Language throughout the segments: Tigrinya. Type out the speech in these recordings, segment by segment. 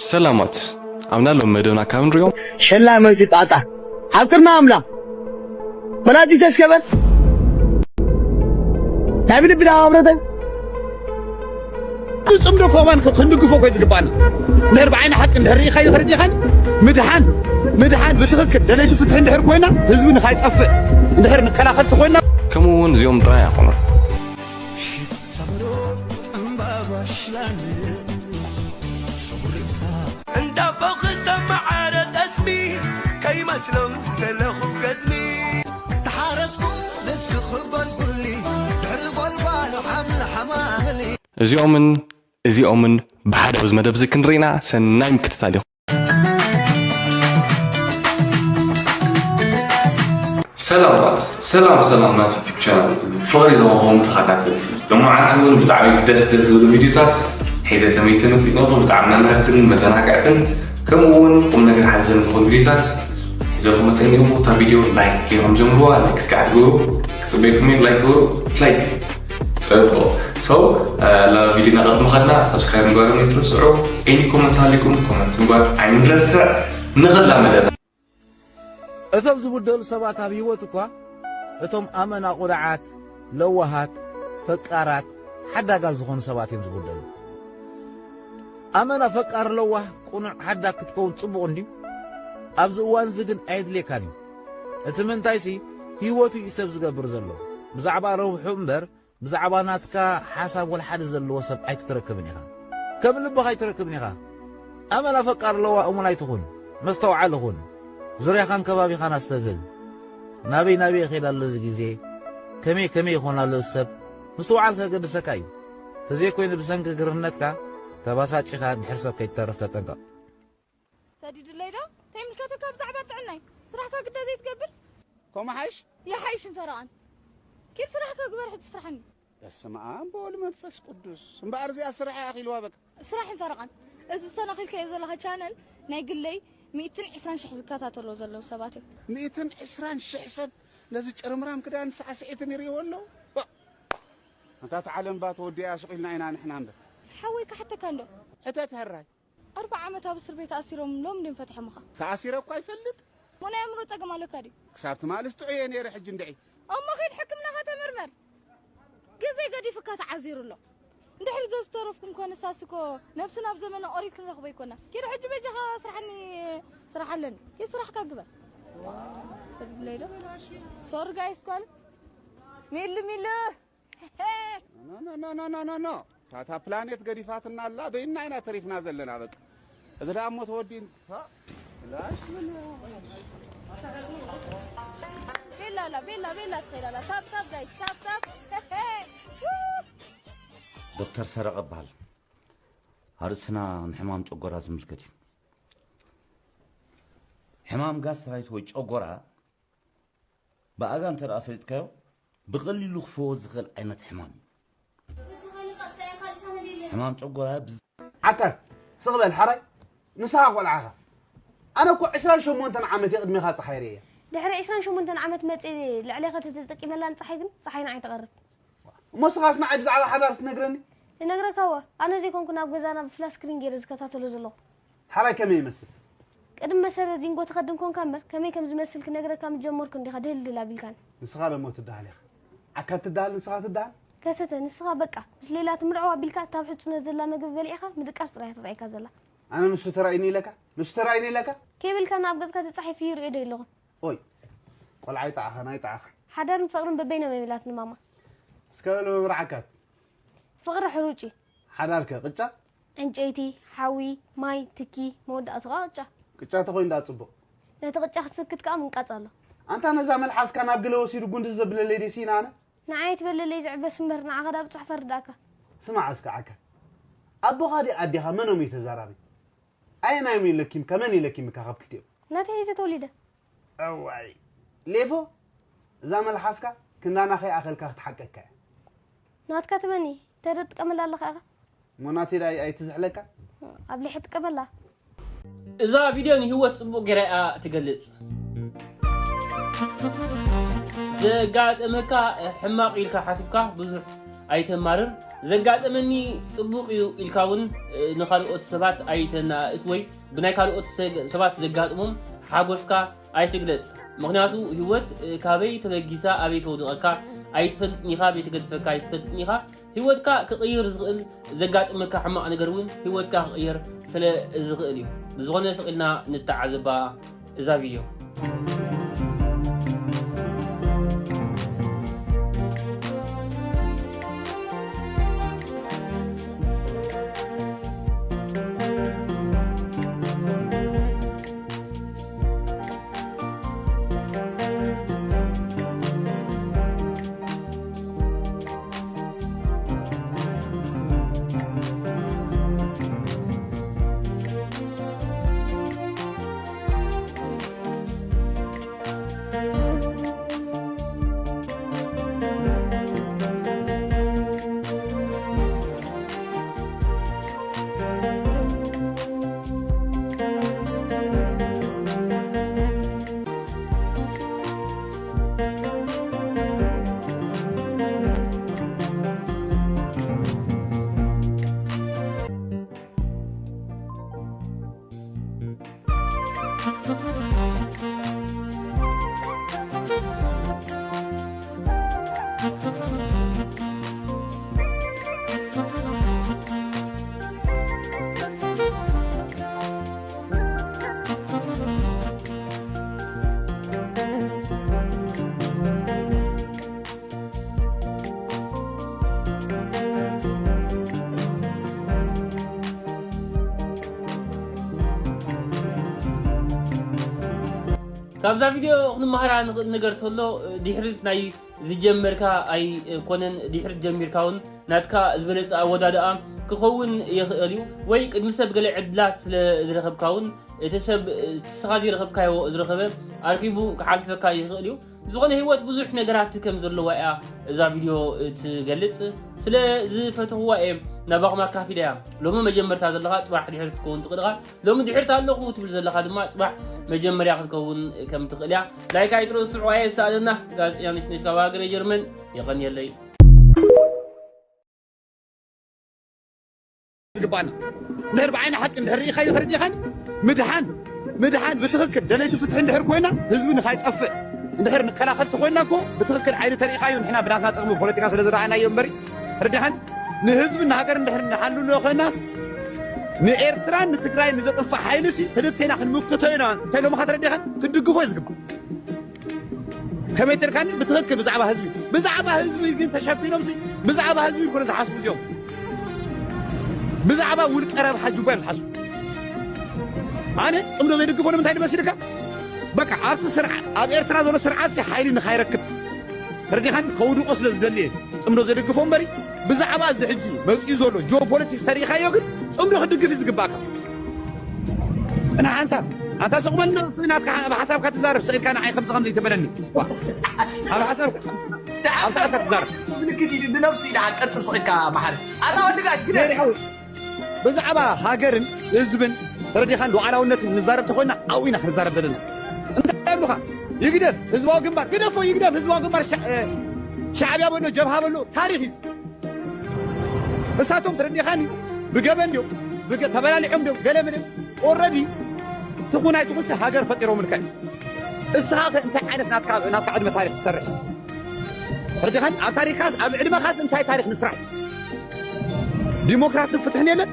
ሰላማት ኣብና ሎም መደብና ካብ ንሪኦም ሸላመ እዚ ጣጣ ኣብ ቅድሚ ኣምላኽ ወላዲተ እስከ በል ናይ ብልቢ ዳ ኣብረተ ክጽምዶ ኮማን ክንድግፎ ኮይ ዝግባና እንድሕር ብዓይኒ ሓቂ እንድሕር ርኢኻዮ ተረዲኻን ምድሓን ምድሓን ብትኽክል ደለይቲ ፍትሒ እንድሕር ኮይና ህዝቢ ንኻይጠፍእ እንድሕር ንከላኸልቲ ኮይና ከምኡ እውን እዚኦም ጥራይ ኣይኮኑን። እንዳቦ ክሰማዓረ ጠስሚ ከይመስሎም ዝተለኹ ገዝሚ ተሓረስኩ ንስኺ ጎልጉሊ ድሕሪ ጎልጓሉ ሓምሊ ሓማምሊ እዚኦምን እዚኦምን ብሓደ ኣብዚ መደብ እዚ ክንርኢና ሰናይ ምክትታል ኢኹም። ሰላማት ሰላም ሰላም ናት ዩቲብ ቻናል እዚ ፍቕሪ ዝኸኹም ተኸታተልቲ ሎማዓንቲ እውን ብጣዕሚ ደስ ደስ ዝብሉ ቪዲዮታት ሒዘ ተመይሰ መፅእ ኣለኹ። ብጣዕሚ መምህርትን መዘናግዕትን ከምኡ እውን ቁም ነገር ሓዘን ዝኾኑ ቪዲዮታት ሒዘ ክመፀ እኒኦ። እታ ቪዲዮ ላይክ ገይሮም ጀምርዋ። ላይክ እስከ ትገብሩ ክፅበየኩም እየ። ላይክ ግበሩ። ላይክ ፅቡቕ ሰው ናብ ቪዲዮና ቅድሚ ኸድና ሳብስክራይብ ምግባር ኣይትረስዑ። ኤኒ ኮመንት ሃሊኩም ኮመንት ምግባር ኣይንረስዕ። ንኸላ መደብ እቶም ዝቡደሉ ሰባት ኣብ ህይወት እኳ እቶም ኣመና ቁርዓት፣ ለዋሃት፣ ፈቃራት፣ ሓዳጋት ዝኾኑ ሰባት እዮም ዝቡደሉ። ኣመና ፈቃር ለዋህ ቁኑዕ ሓዳግ ክትከውን ጽቡቕ እንድዩ። ኣብዚ እዋን እዚ ግን ኣየድልየካን እዩ። እቲ ምንታይሲ ህይወቱ እዩ ሰብ ዝገብር ዘሎ። ብዛዕባ ረብሑ እምበር ብዛዕባ ናትካ ሓሳብ ወላ ሓደ ዘለዎ ሰብ ኣይክትረክብን ኢኻ። ከም ልብኻ ኣይትረክብን ኢኻ። ኣመል ኣፈቃር ኣለዋ እሙን ኣይትኹን። መስተውዓሊ ኹን። ዙርያኻን ከባቢኻን ኣስተብህል። ናበይ ናበይ ይኸይድ ኣሎ እዚ ግዜ? ከመይ ከመይ ይኾን ኣሎ እዚ ሰብ? ምስትውዓል ከገድሰካ እዩ። ተዘይኮይኑ ብሰንኪ ግርህነትካ ተባሳጪኻ ድሕር ሰብ ከይትተርፍ ተጠንቀቕ። ሰዲድለይ ዶ ተይምልከተካ ብዛዕባ ጥዕናይ ስራሕካ ግዳ ዘይትገብር ከምኡ ሓይሽ ይሓይሽን ፈረቓን ኪድ ስራሕካ ግበር ሕጂ ስራሕኒ በስመ ኣብ በወልድ መንፈስ ቅዱስ እምበኣር እዚኣ ስራሕ እያ ኣኺልዋ በቃ ስራሕን ፈረቓን እዚ ዝሰናኺልካዮ ዘለኻ ቻነል ናይ ግለይ ሚእትን ዕስራን ሽሕ ዝከታተሎ ዘለዉ ሰባት እዮም ሚእትን ዕስራን ሽሕ ሰብ ነዚ ጭርምራም ክዳን ሳዕስዒትን ይርእይዎ ኣለዉ ባ- ኣንታ እቲ ዓለም ባ ተወዲኣ ሱቕ ኢልና ኢና ንሕና እምበር ሓወይ ክሓተካ እንዶ ሕተት ሕራይ ኣርብዓ ዓመት ኣብ እስር ቤት ኣሲሮም ሎም ድዮም ፈትሖምኻ? ተኣሲረ እኳ ይፈልጥ። እሞ ናይ ኣእምሮ ጸገም ኣለካ ድዩ? ክሳብ ትማልስ ጥዑየ ነይረ ሕጂ እንድዒ። እሞ ኺድ ሕክምናኻ ተመርመር። ግዜ ገዲፉካ ተዓዚሩ ኣሎ። እንድሕሪ ዘዝተረፍኩም ኮ ንሳስ እኮ ነብስና ኣብ ዘመነ ኦሪት ክንረኽቦ ኣይኮና። ኪድ ሕጂ በጃኻ ስራሓኒ ስራሕ ኣለኒ። ኪድ ስራሕካ ግበር። ሰድለይ ዶ? ሶሪ ጋይስ ጓል ሚሉ ሚሉ ኖ ኖ ኖ ኖ ኖ ኖ ታታ ፕላኔት ገዲፋትና ኣላ በይና ኢና ተሪፍና ዘለና በቃ እዚ ደኣ እሞ ተወዲን ላሽ ምን ቤላ ኣላ ቤላ ቤላ ትኸይድ ኣላ ታብ ታብ ጋይስ ታብ ታብ ዶክተር ሰረቐ እበሃል። ኣርእስትና ንሕማም ጨጎራ ዝምልከት እዩ። ሕማም ጋስትራይት ወይ ጨጎራ ብኣጋ እንተ ደኣ ፈሊጥካዮ ብቐሊሉ ክፍወስ ዝኽእል ዓይነት ሕማም እዩ። ሕማም ጨጎራ ብዝ- ዓካል ስቕ በል ሓራይ ንስኻ ቆልዓኻ ኣነ እኮ ዕስራን ሸሞንተን ዓመት እየ ቅድሜኻ ፀሓይ ርእየ ድሕሪ ዕስራን ሸሞንተን ዓመት መፂ ልዕሌኻ ተተጠቂመላ ንፀሓይ ግን ፀሓይ ንዓይ ትቐርብ እሞ ስኻስ ንዓይ ብዛዕባ ሓዳር ትነግረኒ? እነግረካ እወ ኣነ ዘይኮንኩ ናብ ገዛና ብፍላት ስክሪን ገይረ ዝከታተሎ ዘለኹ። ሓራይ ከመይ ይመስል? ቅድሚ መሰረት ዚንጎ ትኸድም ኮንካ እምበር ከመይ ከም ዝመስል ክነግረካ ምስ ጀመርኩ እንዲኻ ድህልድል ኣቢልካኒ። ንስኻ ደሞ ትደሃል ኢኻ። ዓካ ትደሃል ንስኻ ትደሃል? ከሰተ ንስኻ በቃ ምስ ሌላ ትምርዕው ኣቢልካ እታ ኣብ ሕጹነት ዘላ መግቢ በሊዕኻ ምድቃስ ጥራይ እያ ተጥዕካ ዘላ። ኣነ ንሱ ተራእዩኒ ኢለካ? ንሱ ተራእዩኒ ኢለካ? ከይበልካና ኣብ ገጽካ ተጻሒፉ ይርእዮ ዶ የለኹን? ኦይ ቆልዓ ኣይጠዓኻን ኣይጠዓኻን። ሓዳርን ፍቕርን በበይኖም እዮም ኢላትኒ ማማ። እስከ በሉ መብርዓካት። ፍቕሪ ሕሩጭ እዩ። ሓዳር ከ ቅጫ? ዕንጨይቲ፣ ሓዊ፣ ማይ፣ ትኪ፣ መወዳእቱ ከኣ ቅጫ። ቅጫ ተኾይኑ ደኣ ጽቡቕ። ነቲ ቅጫ ክትስክት ከኣ ምንቃጽ ኣሎ። ኣንታ ነዛ መልሓስካ ናብ ገለ ወሲዱ ጉንዲ ዘብለለይ ደይሲ ኢነ ኣነ? ንዓይ ትበለለይ ዝዕበስ እምበር ንዓኻ ደኣ ብጽሑፍ ኣርድኣካ። ስማዕ እስከ ዓካ። ኣቦኻ ድዩ ኣዴኻ መኖም እዩ ተዛራቢ? ኣየናዮም እዩ ለኪምካ መን እዩ ለኪምካ ካብ ክልቲኦም? ናተይ ሒዘ ተወሊደ። እዋይ ሌፎ እዛ መልሓስካ ክንዳና ከይኣኸልካ ክትሓቀካ እያ። ናትካ ትመኒ እንታይ ዶ ትጥቀመላ ኣለኻ ኢኻ? እሞ ናተይ ደኣ ኣይትዝሕለካ? ኣብሊሐ ጥቀመላ። እዛ ቪድዮ ንህይወት ጽቡቕ ገይራ እያ ትገልጽ። ዘጋጠመካ ሕማቕ ኢልካ ሓስብካ ብዙሕ ኣይተማርር። ዘጋጠመኒ ጽቡቕ እዩ ኢልካ እውን ንኻልኦት ሰባት ኣይተናእስ ወይ ብናይ ካልኦት ሰባት ዘጋጥሞም ሓጎስካ ኣይትግለጽ። ምኽንያቱ ህይወት ካበይ ተበጊሳ ኣበይ ተውድቐካ ኣይትፈልጥን ኢኻ፣ ኣበይ ተገድፈካ ኣይትፈልጥን ኢኻ። ህይወትካ ክቕይር ዝኽእል ዘጋጥመካ ሕማቕ ነገር እውን ህይወትካ ክቕይር ስለ ዝኽእል እዩ። ብዝኾነ ስቕ ኢልና ንተዓዘባ እዛ ቪድዮ። ካብዛ ቪድዮ ክንመሃራ ንኽእል ነገር ተሎ፣ ድሕሪት ናይ ዝጀመርካ ኣይኮነን፣ ድሕሪት ጀሚርካ እውን ናትካ ዝበለጸ ኣወዳድኣ ክኸውን ይኽእል እዩ፣ ወይ ቅድሚ ሰብ ገለ ዕድላት ስለ ዝረኸብካ እውን እቲ ሰብ፣ እቲ ንስኻ ዘይረኸብካዮ ዝረኸበ ኣርኪቡ ክሓልፈካ ይኽእል እዩ። ዝኾነ ህይወት ብዙሕ ነገራት ከም ዘለዋ እያ እዛ ቪድዮ ትገልጽ። ስለ ዝፈተኽዋ እየ ናባኹም ኣካፊለያ። ሎሚ መጀመርታ ዘለኻ ጽባሕ ድሕሪ ትከውን ትኽእል ኢኻ። ሎሚ ድሕርቲ ኣለኹ ትብል ዘለኻ ድማ ጽባሕ መጀመርያ ክትከውን ከም ትኽእል እያ። ላይክ ኣይትረስዑ፣ ኣየሳእነና። ጋዜጠኛ ነሽነሽ ካብ ሃገረ ጀርመን፣ የቐንየለይ። ዝግባና። እንድሕር ብዓይኒ ሓቂ እንድሕር ርኢኻዮ ተረዲኻኒ፣ ምድሓን፣ ምድሓን ብትኽክል ደለይቲ ፍትሒ እንድሕር ኮይና፣ ህዝቢ ንኻይጠፍእ እንድሕር ንከላኸል ተኾይና እኮ፣ ብትኽክል ዓይኒ ተርኢኻዮ፣ ንሕና ብናትና ጥቕሚ ፖለቲካ ስለ ዝረኣናዮ እምበሪ፣ ተረዲኻኒ፣ ንህዝቢ ንሃገር እንድሕር ንሓልሎ ኮይናስ፣ ንኤርትራን ንትግራይ ንዘጥፍእ ሓይሊ ሲ፣ ክልቴና ክንምክቶ ኢና፣ እንታይ ኢሎምኻ ተረዲኻኒ፣ ክትድግፎ እዩ ዝግባእ። ከመይ ተልካኒ? ብትኽክል ብዛዕባ ህዝቢ፣ ብዛዕባ ህዝቢ ግን ተሸፊኖም ሲ፣ ብዛዕባ ህዝቢ ይኮነ ዝሓስቡ እዚኦም። ብዛዕባ ውልቀ ረብሓ ጁባ እዮም ዝሓስቡ። ኣነ ጽምዶ ዘይድግፎ ንምንታይ ድመስልካ? በቃ ኣብቲ ስርዓት፣ ኣብ ኤርትራ ዘሎ ስርዓት ሲ ሓይሊ ንኻይረክብ፣ ተረዲኻኒ? ከውድቆ ስለ ዝደሊ እየ ጽምዶ ዘይድግፎ እምበሪ፣ ብዛዕባ እዚ ሕጂ መጺኡ ዘሎ ጂኦፖለቲክስ ተሪኢኻዮ ግን ጽምዶ ክትድግፍ እዩ ዝግባእካ። ጽናሕ ሓንሳብ ኣንታ ስቕ በል፣ ናትካ ኣብ ሓሳብካ ትዛረብ፣ ስቕ ኢልካ ንዓይ ከምዚ ከምዚ ይትበለኒ። ዋ፣ ኣብ ሓሳብካ፣ ኣብ ሰዓትካ ትዛረብ። ምልክት ኢሉ ንነብሱ ኢሉ ቅርጺ ስቕ ኢልካ መሓሪ። ኣታ ወዲ ጋሽ ግደ። ገይሩ ሓው፣ ብዛዕባ ሃገርን ህዝብን ተረዲኻን ሉዓላውነትን ንዛረብ ተኾይና ኣብኡ ኢና ክንዛረብ ዘለና። እንታይ ይብሉኻ? ይግደፍ ህዝባዊ ግንባር፣ ግደፎ ይግደፍ ህዝባዊ ግንባር፣ ሻ-፣ እ፣ ሻዕብያ በሎ፣ ጀብሃ በሎ፣ ታሪኽ እዩ። እሳቶም ተረዲኻኒ ብገበን ድዮም ብገ-፣ ተበላሊዖም ድዮም ገለ መለ ኦረዲ ትኹን ኣይትኹንሲ ሃገር ፈጢሮምልካ እዩ። እስኻ ከ እንታይ ዓይነት ናትካ፣ ናትካ ዕድመ ታሪኽ ትሰርሕ? ተረዲኻኒ? ኣብ ታሪኻስ ኣብ ዕድመኻስ እንታይ ታሪኽ ንስራሕ? ዲሞክራስን ፍትሕን የለን።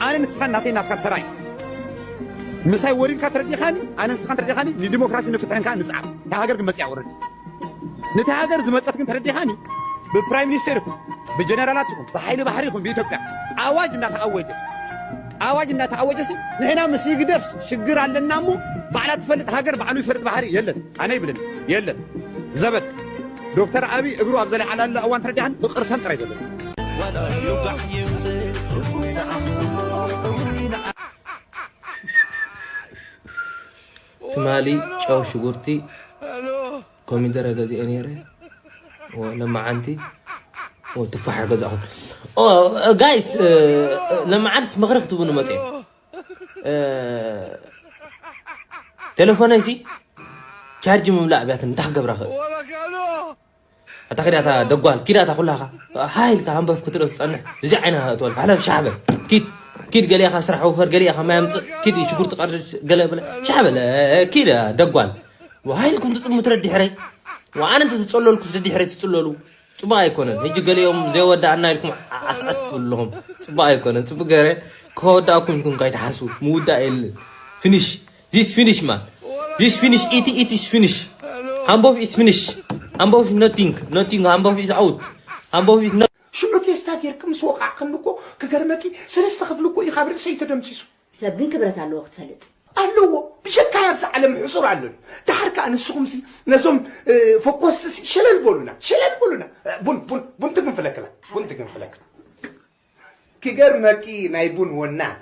ኣነ ንስኻን ናተይ ናትካ ተራይ ምሳይ ወሪድካ ተረዲኻኒ፣ ኣነ ንስኻን ተረዲኻኒ ንዲሞክራሲ ንፍትሕን ከኣ ንጽዓር። እታ ሃገር ግን መጽያ ኦረዲ። ነቲ ሃገር ዝመጸት ግን ተረዲኻኒ፣ ብፕራይም ሚኒስተር ይኹን ብጀነራላት ይኹን ብሓይሊ ባሕሪ ይኹን ብኢትዮጵያ ኣዋጅ እናተኣወጀ፣ ኣዋጅ እናተኣወጀ ሲ ንሕና ምስ ይግደፍ ሽግር ኣለና እሞ ባዕላ ትፈልጥ ሃገር ባዕሉ ይፈልጥ ባሕሪ የለን። ኣነ ይብልን የለን። ዘበት ዶክተር ኣብይ እግሩ ኣብ ዘለዓላሉ እዋን ተረዲኻኒ ክቕርሰን ጥራይ ዘሎ። ትማሊ ጨው ሽጉርቲ ኮሚደረ ገዚኤ ነይረ። ኦ፣ ለማዓንቲ። ኦ፣ ትፋሕ ገዛኹ። ኦ፣ ጋይስ፣ እ፣ ለማዓንስ ምኽሪ ክትብኑ መጽየ። እ፣ ቴሌፎነይሲ ቻርጅ ምምላእ ኣብያትን እንታይ ክገብራ ክእል? ኣታ ኪድ ኣታ ደጓል፣ ኪድ ኣታ ኩላኻ። ሃይ ኢልካ ሃንበፍ ክትርኢ ትጸንሕ። እዚ ዓይና እትበል፣ ካሕለፍ ሻሕ በል። ኪድ፣ ኪድ ገሊኣኻ ስራሕ ውፈር፣ ገሊኣኻ ማይ ኣምጽእ፣ ኪድ ሽጉርቲ ቀርድድ፣ ገለ በለ። ሻሕ በል፣ ኪድ ደጓል። ሃይ ኢልኩም ትጥምቱ ደድሕረይ። ወኣነ እንተ ዝጸለልኩስ ደድሕረይ ትጽለሉ። ጽቡቕ ኣይኮነን። ሕጂ ገሊኦም ዘይወዳእና ኢልኩም ዓስዓስ ትብሉ ኣለኹም። ጽቡቕ ኣይኮነን። ጽቡቕ ገይረ ከወዳእኩም ኢልኩም ከይትሓስቡ። ምውዳእ የለን። ፊኒሽ። This finish, man. This finish, it, it is finish. Hambof is finish. Hambof is nothing. Nothing. Hambof is out. Hambof is not. ሽዑ ቴስታ ጌርኪ ምስ ወቃዕክኒ እኮ ክገርመኪ ሰለስተ ክፍሊ እኮ እዩ ካብ ርእሰይ ተደምሲሱ። ሰብ ግን ክብረት ኣለዎ ክትፈልጥ። ኣለዎ። ብጀካ ኣብዚ ዓለም ሕሱር ኣሎ። ድሓር ከኣ ንስኹምሲ ነዞም እ፣ ፈኮስቲ ሲ ሸለል በሉና፣ ሸለል በሉና። እ፣ ቡን ቡን ቡን ትግንፍለክላ፣ ቡን ትግንፍለክላ። ክገርመኪ ናይ ቡን ወናን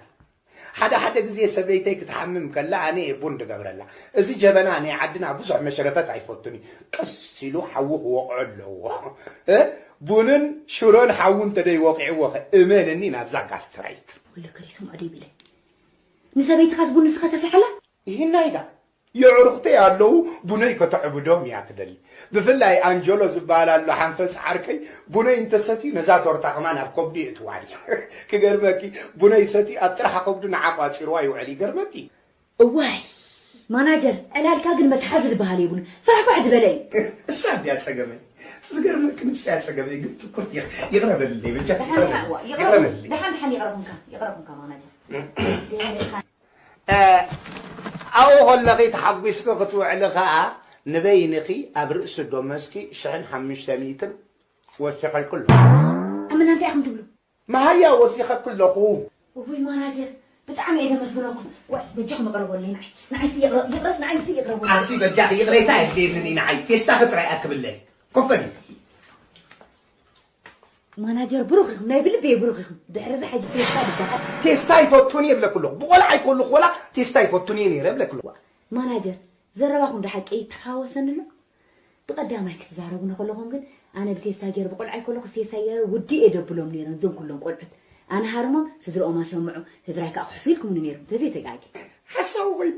ሓደ ሓደ ግዜ ሰበይተይ ክትሓምም ከላ ኣነ እየ ቡን ድገብረላ። እዚ ጀበና ናይ ዓድና ብዙሕ መሸረፈት ኣይፈቱን እዩ። ቀስ ኢሉ ሓዊ ክወቕዖ ኣለዎ። እ? ቡንን ሽሮን ሓዊ እንተደይ ወቂዕዎ ኸ እመንኒ ናብዛ ጋስትራይት። ወለ ከሪሶም ኣደይ ብለ። ንሰበይትኻስ ቡን ንስኻ ተፍልሓላ? ይህና ኢዳ የዕሩኽተይ ኣለዉ ቡነይ ከተዕብዶም እያ ትደሊ። ብፍላይ ኣንጀሎ ዝበሃል ኣሎ ሓንፈስ ዓርከይ ቡነይ እንተሰትዩ ነዛ ቶርታ ከማን ኣብ ከብዱ የእትዋ ድዩ። ክገርመኪ ቡነይ ሰትዩ ኣብ ጥራሕ ከብዱ ንዓ ቋጺርዋ ይውዕል ይገርመኪ። እዋይ ማናጀር ዕላልካ ግን መትሓዚ ዝበሃል የብሉን። ፋሕፋሕ ዝበለ እዩ። እሳ እንድያ ጸገመይ። ዝገርመኪ ንሳ እያ ጸገመይ ግን ትኩርቲ ይቕረ በልለይ በጃ ይቕረ በልለይ። ደሓን ደሓን ይቕረ ኩንካ ይቕረ ኩንካ ማናጀር። ኣብኡ ከለኺ ተሓጒስኪ ክትውዕሊ ኸኣ ንበይንኺ ኣብ ርእሲ ዶመስኪ ሽሕን ሓሙሽተ ሚእትን ወሲኸልኪ ኣለኹ። ኣብ ምናንታይ ኢኹም ትብሉ? መሃያ ወሲኸኪ ኣለኹ። እውይ ማናጀር ብጣዕሚ እየ ዘመስግነኩም። ዋይ በጃኹም ይቕረበለይ ንዓይ ንዓይሲ ይቕረ- ይቕረስ ንዓይሲ ይቕረበለይ። ኣቲ በጃኺ ይቕሬታ የድልየንን እዩ ንዓይ ፌስታኺ ጥራይ ኣክብለይ። ኮፍ በሊ። ማናጀር ብሩኽ ኢኹም፣ ናይ ብልቢ እየ ብሩኽ ኢኹም። ድሕሪ እዚ ሕጂ ቴስታ ዝበሃል። ቴስታ ይፈቱን እየ እብለኪ ኣለኹ። ብቆልዓ ይኮልኹ ወላ ቴስታ ይፈቱን እየ ነይረ እብለኪ ኣለኹ። ማናጀር ዘረባኹም ዶ ሓቂ ይተሓወሰኒ ኣሎ? ብቐዳማይ ክትዛረቡ እንከለኹም ግን ኣነ ብቴስታ ገይረ ብቆልዓ ይኮለኹ ቴስታ ገይረ ውዲ እየ ደብሎም ነይረ እዞም ኩሎም ቆልዑት። ኣነ ሃርሞም ስድርኦም ኣሰምዑ ስድራይ ከዓ ክሕሱ ኢልኩምኒ ነይርኩም ተዘይተጋጊ። ሓሳዊ ኮይኑ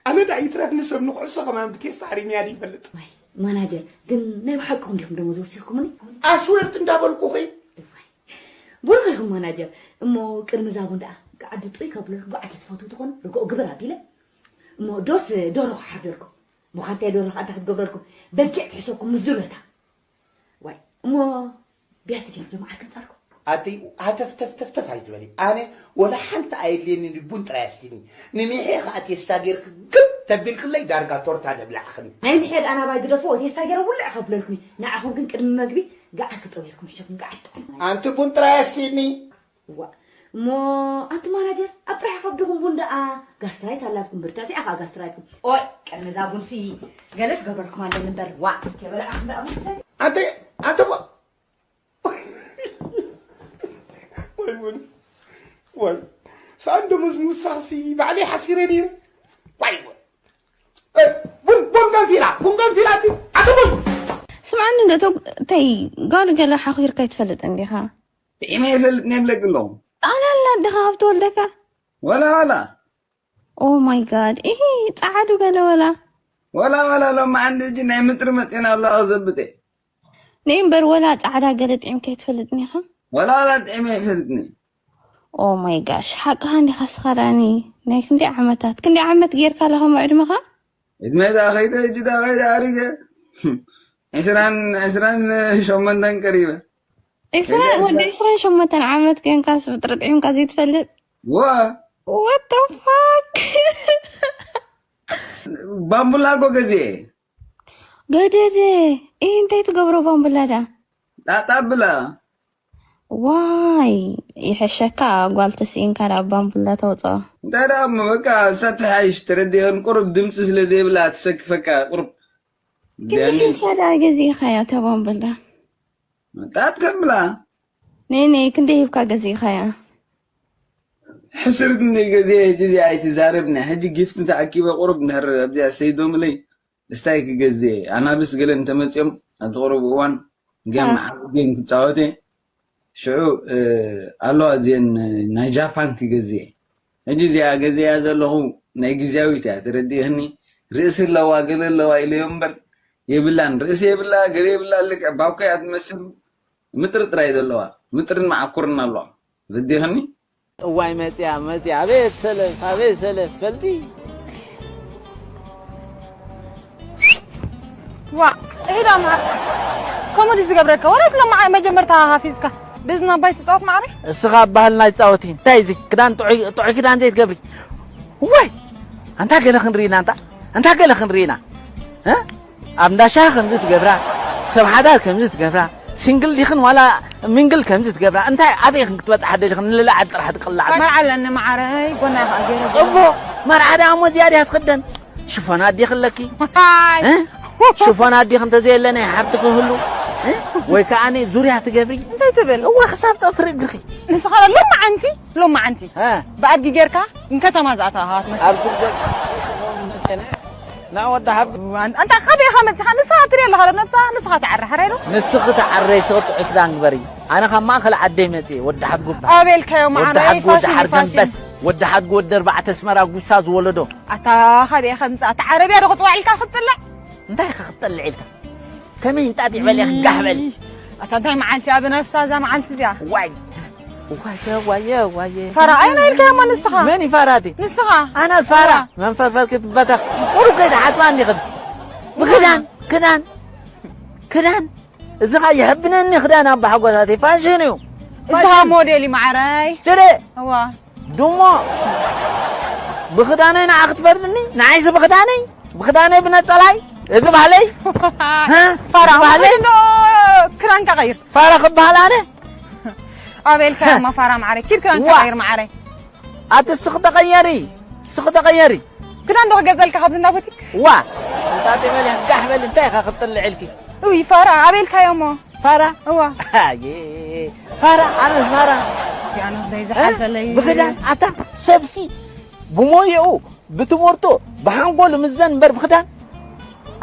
ኣነ ዳ ይትረፍኒ ሰብ ንኩዕሶ ከማን ብቴስታ ሃሪምያ ድዩ ይፈልጥ? ዋይ ማናጀር ግን ናይ ብሓቅኹም ዲኹም ደሞዝ ወሲኽኩምኒ? ኣስዌርት እንዳበልኩኺ። እዋይ። ብሩኽ ኢኹም ማናጀር። እሞ ቅድሚ እዛ ቡን ደኣ ገዓዲ ጥውይ ከብለልኩም ገዓዲ ትፈትዉ ትኾኑ ርግኦ ግበር ኣቢለ። እሞ ዶስ ደሮ ክሓርደልኩም? እሞ ካብ እንታይ ደሮ ከኣ እንታይ ክትገብረልኩም? በጊዕ ትሕሸኩም ምስ ድሎታ። ዋይ እሞ ቢያቲ ገይሩ ዶ መዓር ክንጻልኩም? ኣቲ ሃተፍተፍተፍተፍ ኣይትበሊ። ኣነ ወላ ሓንቲ ኣየድልየኒ ቡን ጥራይ ኣስቲኒ። ንሚሐ ከኣ ቴስታ ጌርክ ግብ ተቢልክለይ ዳርጋ ቶርታ ደብላዕኽኒ። ናይ ምሕድ ኣናባይ ግደፍዎ ቴስታ ገይረ ውልዕ ከብለልኩም እዩ። ንዓኹም ግን ቅድሚ መግቢ ገዓት ክጠውየልኩም ሕሸኩም ገዓት ጥዕና። ኣንቲ ቡን ጥራይ ኣስቲኒ። ዋ እሞ ኣንቲ ማናጀር ኣብ ጥራሕ ከብድኹም ቡን ደኣ ጋስትራይት ኣላትኩም ብርትዕቲ ኣኻ ጋስትራይትኩም። ኦይ ቅድሚ እዛ ቡንሲ ገለስ ገበርኩም ኣለኒ እምበር ዋ ከበላዕኹም ደኣ ቡንሲ። ኣንቲ ኣንቲ ዋ- ወይ ቡን ወይ ሳንዶ ምስ ሙሳሲ ባዕለይ ሓሲረ ነይረ። ዋይ ወይ ቡን ቡን ገንፊላ ቡን ገንፊላ ኣቲ ኣቲ ቡን። ስምዓኒ ዶ ተይ ጓል ገለ ሓኺርካ ይትፈልጥ እንዲኻ? ጥዒመ ይፈልጥ ነብለክ ኣለኹ። ኣነ ኣላ ኣደኻ ካብ ትወልደካ። ወላ ዋላ Oh my God ኢሂ ጸዓዱ ገለ ወላ። ወላ ዋላ ሎማዓንቲ ሕጂ ናይ ምጥሪ መጺና ኣለዋ ክዘብጥ እየ። ነይ እምበር ወላ ጻዕዳ ገለ ጥዒምካ ኣይትፈልጥን ኢኻ። ወላ ዋላ ጥዒመ ኣይፈልጥን እየ። Oh my gosh ሓቅኻ እንዲኻ እስኻ ዳኒ ናይ ክንደይ ዓመታት ክንደይ ዓመት ጌርካ ኣላ ከምኡ ዕድመኻ? ዕድመይ ደኣ ከይደ ሕጂ ደኣ ከይደ ኣሪገ ዕስራን ዕስራን ሸሞንተን ቀሪበ። ዕስራ ወዲ ዕስራን ሸሞንተን ዓመት ኮይንካስ ብጥርጥዒምካ ዘይትፈልጥ? ዋ What the fuck? ባምቡላ እኮ ገዚኤ። ገደደ ኢሂ እንታይ ትገብሮ ባምቡላ ደኣ? ጣጣ ብላ። ዋይ ይሕሸካ ጓል ተስኢንካ ደኣ ባምቡላ ተውፅኦ። እንታይ ደኣ እሞ በቃ እሳ ትሓይሽ ተረዲእኽን ቁሩብ ድምፂ ስለ ዘይብላ ትሰክፈካ ቁሩብ። ክንድቲ ሓዳ ገዚእኻያ እታ ባምቡላ? ጣት ከብላ። ነይ ነይ ክንደይ ሂብካ ገዚእኻያ? ሕስርት እንደ ገዜ ሕጂ እዚኣ ኣይትዛረብኒ ሕጂ ጊፍት ተኣኪበ ቁሩብ እንድሕር ኣብዚኣ ሰይዶምለይ እስታይ ክገዝእ እየ ኣናብስ ገለ እንተመፅኦም ኣብቲ ቁሩብ እዋን ገም ዓቢ ጌም ክፃወት እየ ሽዑ ኣለዋ እዚአን ናይ ጃፓን ክገዝእ እየ ሕጂ እዚኣ ገዚእያ ዘለኹ ናይ ግዝያዊት እያ ተረዲእኽኒ ርእሲ ኣለዋ ገለ ኣለዋ ኢለዮ እምበር የብላን፣ ርእሲ የብላ፣ ገለ የብላ፣ ልክዕ ባኮ እያ ትመስል። ምጥሪ ጥራይ ዘለዋ፣ ምጥርን መዓኩርን ኣለዋ። ርዲኽኒ? እዋይ መጽያ፣ መጽያ፣ ኣቤት ሰለፍ፣ ኣቤት ሰለፍ፣ ፈልጺ። ዋ፣ ኢዳ ማ-፣ ከምኡ ድዩ ዝገብረካ? ወላስ ሎማ መጀመርታ ሃፊዝካ? ብዝና ኣባይ ትጻወት ማዕረ? እስኻ ኣብ ባህልና ይጻወት እዩ። እንታይ እዚ? ክዳን ጥዑይ፣ ጥዑይ ክዳን ዘይትገብሪ? ወይ! ኣንታ ገለ ክንርኢና፣ ኣንታ፣ ኣንታ ገለ ክንርኢና። እ? ኣብ እንዳ ሻሂ ከምዚ ትገብራ፣ ሰብ ሓዳር ከምዚ ትገብራ፣ ሲንግል ዲኽን ዋላ ሚንግል ከምዚ ትገብራ። እንታይ ኣበይ ኢኽን ክትበጽሓ ደሊኽን? ንልዕሊ ዓዲ ጥራሕ ትቅላዕ። መርዓ ኣለኒ ማዓረይ፣ ጎና ኢኻ ገይረ። ጽቡቕ። መርዓ ደኣ እሞ ዝያዳ እያ ትኽደን። ሽፎን ኣዲኽ ኣለኪ? ሃይ። እ? ሽፎን ኣዲኽ እንተዘየለ ናይ ሓብቲ ክህሉ? እ? ወይ ከኣ ዙርያ ትገብሪ? እንታይ ትብል? እወ፣ ክሳብ ጸፍሪ እግርኺ። ንስኻ ሎማዓንቲ፣ ሎማዓንቲ። እ? ብኣድጊ ጌርካ ንከተማ ዝኣተኻ ትመስል። ኣብ ጉልበት ንዓ ወዲ ሓብ። ኣን-፣ ኣንታ ካበይ ኢኻ መጺኻ? ንስኻ ትሪኦ ኣለኻ ዶ ነብስኻ? ንስኻ ትዓሪ ሓራይ ዶ? ንስኺ ትዓረይ፣ ስኺ ጥዑይ ክዳን ግበሪ። ኣነ ካብ ማእከል ዓደይ መጽየ፣ ወዲ ሓድጉ እበሃል። ኣበይ ኢልካዮ ወዲ ማዓረይ? ሓድጉ፣ ወዲ ፋሽን፣ ሓርገን ፋሽን። በስ፣ ወዲ ሓድጉ፣ ወዲ ኣርባዕተ ኣስመራ ጉሳ ዝወለዶ። ኣታ ካበይ ኢኻ ምጻእ? ኣታ ዓረብያ ዶ ክጽዋዕ ኢልካ ክትጥልዕ? እንታይ ኢኻ ክትጥልዕ ኢልካ? ከመይ እንጣጢዕ በል ኢኻ፣ ጋሕ በል። ኣታ እንታይ መዓልቲ እያ ብነብሳ እዛ መዓልቲ እዚኣ? ዋይ። ዋየ፣ ዋየ፣ ዋየ። ፋራ፣ ኣየናይ ኢልካዮ እሞ ንስኻ? መን እዩ ፋራ እቲ? ንስኻ። ኣነስ ፋራ? እዋ። መንፈርፈር ክትበተኽ። ቁሩብ ከይትሓስባ እንዲኽን። ብኽዳን፣ ክዳን፣ ክዳን። እዚ ኸኣ የሕብነኒ ክዳን ኣባ ሓጎሳተይ። ፋሽን እዩ። እዚ ኸኣ ፋሽን። ሞዴል እዩ ማዓረይ። ችደ። እዋ። ድሞ። ብኽዳነይ ንዓ ክትፈርድኒ? ንዓይሲ ብኽዳነይ? ብኽዳነይ ብነጸላይ? እዚ ባህለይ? ሃ? ፋራ፣ እዚ ባህለይ? ዶ ክዳንካ ቀይር። ፋራ ክበሃል ኣነ? ኣበይ ኢልካዮ እማ ፋራ ማዓረይ። ኪድ ክዳንካ ዋ። ቀይር ማዓረይ። ኣቲ ስኺ ተቐየሪ። ስኺ ተቐየሪ። ክዳን ዶ ክገዘልካ ካብዚ እንዳ ቡቲክ? ዋ። እንታጢ በል፣ ጋሕ በል፣ እንታይ ኢኻ ክትጥልዕ ኢልኪ? ውይ፣ ፋራ፣ ኣበይ ኢልካዮ እሞ? ፋራ? እዋ። ኣየ፣ ፋራ፣ ኣነስ ፋራ። ኣነ እ? ዘይዝሓልፈለይ። ብኽዳን፣ ኣታ ሰብሲ፣ ብሞየኡ፣ ብትምህርቱ፣ ብሓንጎሉ ምዘን እምበር ብኽዳን።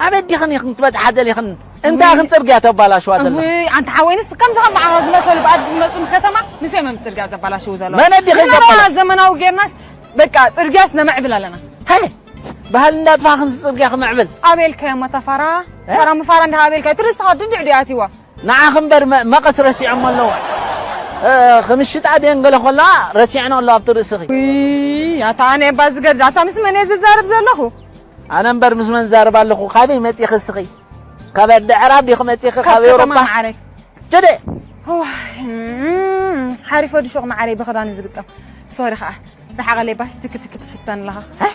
ኣበይ ዲኽን ኢኽን ክትበጽሓ ደሊኽን? እንታይ ውይ። ኢኽን ጽርግያ ተባላሽዋ ዘለኽን? ውይ፣ ኣንታ ሓወይንስ ከምዚ ከም መዓኻ ዝመሰሉ ብኣድጊ ዝመጹ ንከተማ፣ ንሶም እዮም ጽርግያ ዘባላሽዉ ዘለዉ። መን ኣዲኺ ንሕና ዘባላሽ? ዘመናዊ ጌርናስ፣ በቃ፣ ጽርግያስ ነመዕብል ኣለና። ሃይ፣ ባህሊ እንዳጥፋኽን ጽርግያ ክምዕብል። ኣበይ ኢልካዮ እሞ እታ ፋራ? እ? ፋራ ምፋራ እንዲኻ ኣበይ ኢልካዮ? እቲ ርእስኻ ድንድዕ ድዩ ኣትይዋ? ንዓኺ እምበር መ-፣ መቐስ ረሲዖሞ ኣለዉ። እ፣ ክምሽጣ ድየን ገለ ከለዋ ረሲዕኖ ኣለዋ ኣብቲ ርእስኺ። ውይ፣ ኣታ ኣነ እባ ዝገርድ፣ ኣታ ምስ መን እየ ዝዛረብ ዘለኹ? ኣነ እምበር ምስ መን እዛረብ ኣለኹ? ካበይ መጺኺ እስኺ? ካብ ዓዲ ዕራብ ዲኺ መጺኺ? ካብ ካብ ከተማ ኤውሮጳ? ማዕረይ። ችደ! እዋይ፣ እም፣ ሓሪፍ ወዲ ሹቕ ማዕረይ ብኽዳን እዩ ዝግጠም። ሶሪ ኸኣ። ርሓቐለይ ባሽ ትክትክት ሽተን ኣለኻ። እ?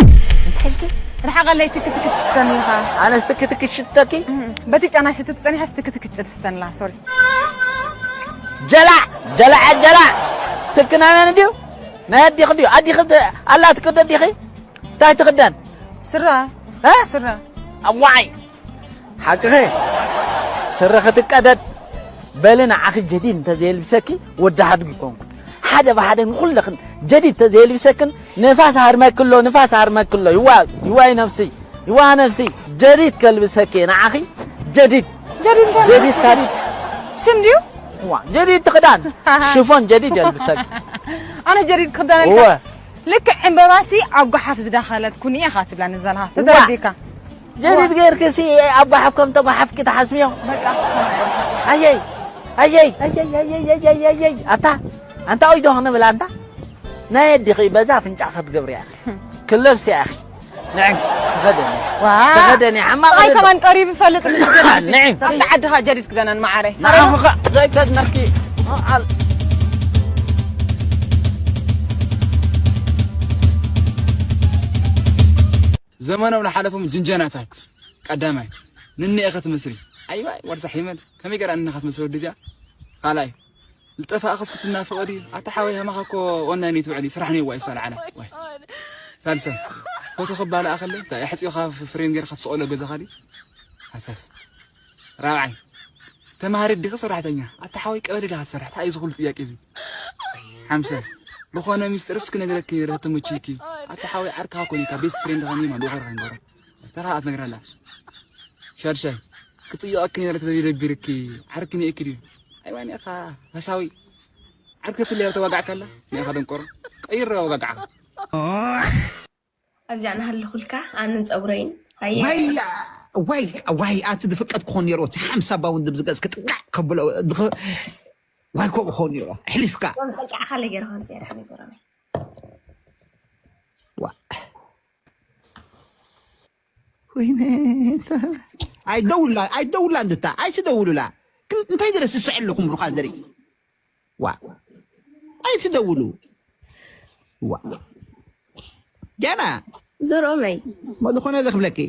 እንታይ ኢልኪ? ርሓቐለይ ትክትክት ሽተን ኣለኻ። ኣነስ ትክትክት ሽተኪ? እም፣ በቲ ጨና ሽትት ጸኒሐስ ትክትክት ጭድ ሽተን ኣለኻ። ሶሪ። ጀላዕ፣ ጀላዕ፣ ጀላዕ። ትክናመን ድዩ? ናይ ኣዲኺ ድዩ? ኣዲኺ ተ-፣ ኣላ ትክደን ዲኺ? እንታይ ትኽደን? ስረ። እ? ስረ። ኣዋዓይ። ሓቅኺ። ስረ ክትቀደድ። በሊ ንዓኺ ጀዲድ እንተዘየልብሰኪ ወዲ ሓድጊ ኮንኩ። ሓደ ብሓደ ንኹለኽን ጀዲድ እንተዘየልብሰክን ንፋስ ሃርመክሎ፣ ንፋስ ሃርመክሎ። ይዋ፣ ይዋይ ነፍሲ፣ ይዋ ነፍሲ። ጀዲድ ከልብሰኪ ንዓኺ ጀዲድ። ጀዲድ እንታይ ጀዲድ ማለት? ካብ ሽም ድዩ? ዋ፣ ጀዲድ ትኽዳን። ሽፎን ጀዲድ የልብሰኪ። ኣነ ጀዲድ ክኽዳን እወ። ኣልካ? ልክዕ ዕምበባሲ ኣብ ጓሓፍ ዝዳኸለት ኩኒ ኢኻ ትብላኒ ዘለኻ። ዋ። ተተረዲእካ። ጀዲድ ዋ። ጌርክሲ ኣብ ጓሓፍ ከም ተጓሓፍኪ ትሓስብዮ? በቃ። ኣየይ፣ ኣየይ፣ ኣየይ፣ ኣየይ፣ ኣየይ፣ ኣየይ፣ ኣየይ። ኣታ፣ ኣንታ ኦይ ዶ ክንብል ኣንታ? ናይ ኣዲኺ በዛ ኣፍንጫ ክትገብርያ ኢኺ። ክለብስያ ኢኺ። ንዕንኪ፣ ተኸደኒ። ዋ። ተኸደኒ፣ ሓማቕ ኣይ ኣለሎ። ከማን ቀሪቡ ይፈልጥ ምስ ገዛ ንዒ። ኣብቲ ዓድኻ ጀዲድ ክደነን መዓረይ። ንዓኺ ኸ ዘይከድነኪ። ኣል- ዘመኖም ዝሓለፎም ጅንጀናታት። ቀዳማይ፣ ንኒ ኢኻ ትመስሊ። ኣይዋይ፣ ወርሳ ሒመል። ከመይ ገይራ ንኒ ኢኻ ትመስል ወዲ እዚኣ? ካልኣይ፣ ዝጠፋእኽስ ክትናፍቖ ድዩ? ኣታ ሓወይ፣ ሃማኻ እኮ ኦንላይን እዩ ትውዕል እዩ፣ ስራሕ ነይዋ እዩ ሳልዓላ። ዋይ። ሳልሳይ፣ ፎቶ ክባልኣ ከለ፣ እንታይ ኣሕጺኻ ፍ-፣ ፍሬም ጌርካ ትስቐሎ ገዛኻ ድዩ? ሃሳስ። ራብዓይ፣ ተማሃሪት ዲኺ ሰራሕተኛ? ኣታ ሓወይ፣ ቀበሌ ዲኻ ትሰርሕ? እንታይ እዩ እዚ ኩሉ ጥያቄ እዚ? ሓምሳይ፣ ዝኾነ ሚስጥርስ ክነግረኪ ነይረ ተተመችይኪ። ኣታ ሓወይ፣ ዓርክኻ ኮን ኢልካ፣ ቤስት ፍሬንድኻ ኒማ፣ ዶኸርካ ንገሮ። ተራ ኣትነግረላ። ሻድሻይ፣ ክጥይቐኪ ነይረ ተዘይደቢርኪ፣ ዓርኪ ኒኤኪ ድዩ? ኣይዋ ኒኤኻ፣ ፈሳዊ። ዓርኪ ክልያ ተዋጋዕካላ፣ ኒኤኻ ደንቆሮ። ቀይር ወጋግዓኻ። ኣብዚኣ እናሃለኹልካ ኣነን ጸጉረይን። ሃየ። ወያ! ዋይ ዋይ ኣቲ ዝፍቀድ ክኾን ነይሩ፣ እቲ ሓምሳ ባውንድ ብዝገዝ ክጥቃዕ ከብሎ ዝኸ-፣ ዋይ ከምኡ ክኾን ነይሩ። ኣሕሊፍካ። እዞም ጸቂዕኻ ለገይርኻ ዝያዳ ሓገዝ ዘረመይ። ዋ። ወይኔ። ኣይደውላ፣ ኣይደውላ እንድታ፣ ኣይትደውሉላ። ግን እንታይ ድረስ ዝስዕ ኣለኹም ሩኻ ዘርኢ። ዋ። ኣይትደውሉ። ዋ። ጃና። ዘሮመይ። መድኾነ ዘኽብለኪ።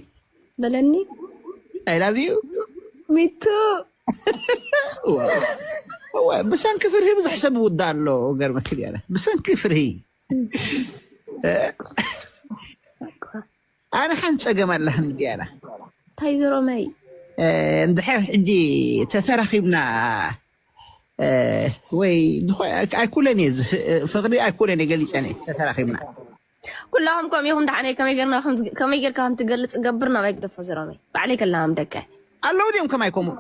በለኒ። I love you። ሚቱ። ዋ። ዋ። ብሰንኪ ፍርሂ ብዙሕ ሰብ ውዳ ኣሎ፣ ገርመኪ ጃና። ብሰንኪ ፍርሂ። ኣነ ሓንቲ ጸገም ኣለኒ ጃና። እንታይ ዘሮመይ? እ፣ እንድሕር ሕጂ ተተራኺብና፣ እ፣ ወይ ዝኾ-፣ ኣይኩለን እየ ዝ-፣ ፍቕሪ ኣይኩለን እየ ገሊጸን እየ ተተራኺብና። ኩላኹም ከምኡ ኢኹም። ደሓነይ ከመይ ጌርና ከም ዝግ-፣ ከመይ ጌርካ ከም ትገልጽ ገብር ናባይ ግደፎ ዘሮመይ። ባዕለይ ከላም ደቀ። ኣለዉ ድዮም ከማይ ከምኡ?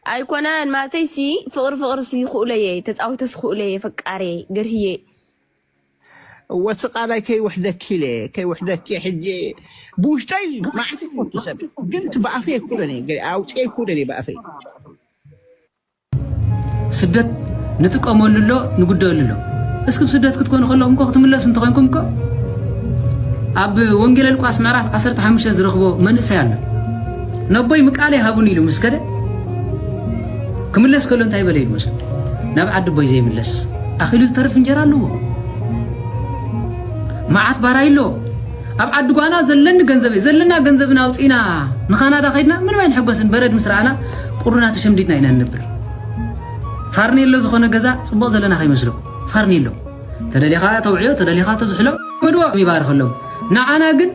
ኣይኮነን፣ ማለተይ ሲ ፍቕሪ ፍቕሪ ሲ ክእለየ፣ ተጻዊተስ ክእለየ፣ ፈቃሪየ፣ ገርህየ። ወቲ ቃላይ ከይውሕደኪ ኢለ፣ ከይውሕደኪ ሕጂ ብውሽጠይ መዓት ይፈቱ ሰብ። ግን እቲ ብኣፈይ ኣይኩለን እየ፣ ገ-፣ ኣውፅኤ ኣይኩለን እየ ብኣፈይ። ስደት ንጥቀመሉ ኣሎ፣ ንጉደሉ ኣሎ። እስኪ ብስደት ክትኮኑ ከለኹም እኮ ክትምለሱ እንተኾይንኩም እኮ ኣብ ወንጌለ ሉቃስ ምዕራፍ ዓሰርተ ሓሙሽተ ዝረኽቦ መንእሰይ ኣሎ። ነቦይ ምቃለይ ሃቡኒ ኢሉ ምስ ከደ ክምለስ ከሎ እንታይ በለ ኢሉ መሰል? ናብ ዓዲ ቦይ ዘይምለስ ኣኺሉ ዝተርፍ እንጀራ ኣለዎ። መዓት ባራይ ኣሎ። ኣብ ዓዲ ጓና ዘለኒ ገንዘበይ፣ ዘለና ገንዘብና ኣውፂና ንካናዳ ከይድና ምንም ኣይንሕጎስን። በረድ ምስ ረኣና ቁሩና ተሸምዲድና ኢና ንነብር። ፋርኔሎ ዝኾነ ገዛ ፅቡቕ ዘለና ከይመስሎ። ፋርኔሎ። ተደሊኻ ተውዕዮ፣ ተደሊኻ ተዝሕሎ። መድዋ ይባርኸሎም። ንዓና ግን